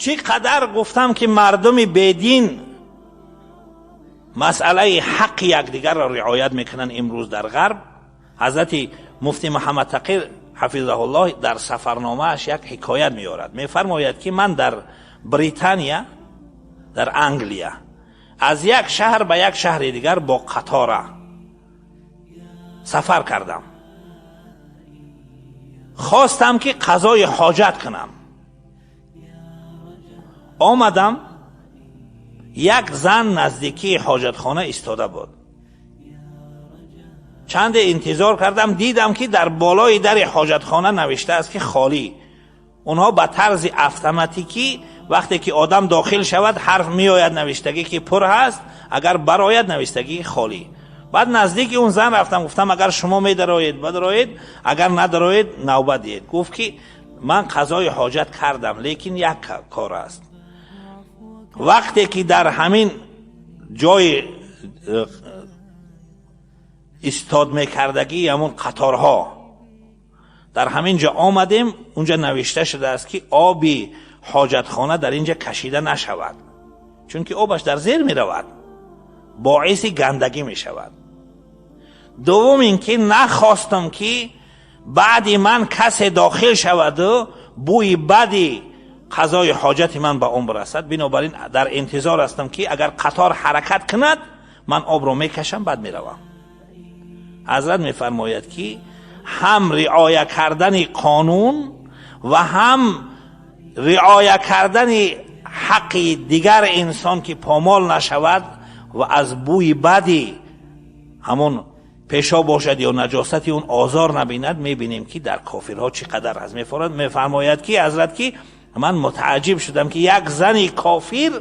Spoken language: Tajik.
Чӣ қадар гуфтам, ки мардуми бедин масъалаи ҳаққи якдигарро риоят мекунанд. Имрӯз дар Ғарб ҳазрати муфтӣ Муҳаммад Тақӣ ҳафизаҳуллоҳ дар сафарномааш як ҳикоят меорад. Мефармояд, ки ман дар Британия, дар Англия, аз як шаҳр ба як шаҳри дигар бо қатора сафар кардам. Хостам, ки қазои ҳоҷат кунам. Омадам, як зан наздикии ҳоҷатхона истода буд. Чанде интизор кардам, дидам, ки дар болои дари ҳоҷатхона навиштааст, ки холӣ. Онҳо ба тарзи автоматикӣ, вақте ки одам дохил шавад, ҳарф меояд, навиштагӣ, ки пур ҳаст, агар барояд, навиштагӣ холӣ. Баъд наздики он зан рафтам, гуфтам: «Агар шумо медароед, бадароед, агар надароед, навбат диҳед». Гуфт, ки ман қазои ҳоҷат кардам, лекин як кор аст: вақте ки дар ҳамин ҷои истод мекардагии ҳамун қаторҳо, дар ҳамин ҷо омадем, унҷа навишта шудааст, ки оби ҳоҷатхона дар инҷа кашида нашавад, чунки обаш дар зер меравад, боиси гандагӣ мешавад. Дуввум ин ки нахостам, ки баъди ман касе дохил шаваду бӯи бади қазои ҳоҷати ман ба он бирасад. Бинобар ин дар интизор ҳастам, ки агар қатор ҳаракат кунад, ман обро мекашам, баъд меравам. Ҳазрат мефармояд, ки ҳам риоя кардани қонун ва ҳам риоя кардани ҳаққи дигар инсон, ки помол нашавад ва аз бӯи бади ҳамон пешоб бошад ё наҷосати он озор набинад. Мебинем, ки дар кофирҳо чӣ қадар аст. Мефармояд, ки ҳазрат, ки ман мутааҷҷиб шудам, ки як зани кофир